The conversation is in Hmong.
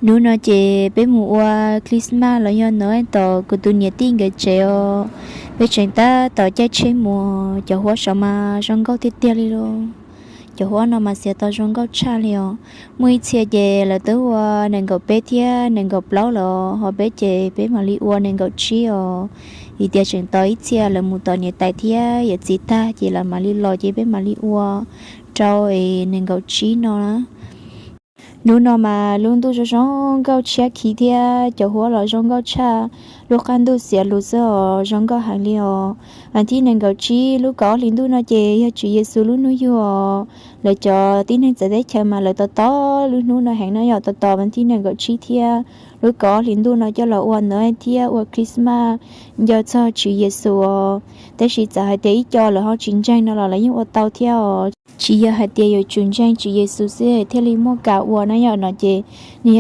Hnub no ces peb mus ua Christmas los yog Noel tom kuv tus niam tij nkawd tsev os. Peb tseem tab tom caij tsheb mus, cov huab saum mas zoo nkauj tiag tiag li los. Cov huab no mas xiav tau zoo nkauj tshaj li os. Muaj ib txhia ces lawv twb ua nees nkaum peb thiab nees nkaum plaub los, ho peb ces peb mam li ua nees nkaum tsib os. Vim tias tseem tos ib txhia lawv mus tom niam tais thiab yawm txiv tag ces lawv mam li los ces peb mam li ua rau es nees nkaum tsib no na. Hnub no mas lub ntuj zoo zoo nkauj tshiab khiv thiab cov huab los zoo nkauj tshaj. Lub qab ntuj xiav lus xwb os, zoo nkauj heev li os. Vas thib nees nkaum tsib lub kaum ob hlis ntuj no ces yog Tswv Yexus lub hnub yug os. Lawv cov tib neeg txawv teb chaws mas lawv tos tos lub hnub no heev no yog tos tos vas thib nees nkaum tsib thiab lub kaum ob hlis ntuj no coj los ua Noel thiab ua Christmas nco txog Tswv Yexus os. Tab sis txawm hais tias ib co lawv ho tsis ntseeg no los lawv yeej ua tau thiab os. Tsis yog hais tias yuav tsum ntseeg Tswv Yexus xwb thiaj li muaj kam ua na yom no ces nws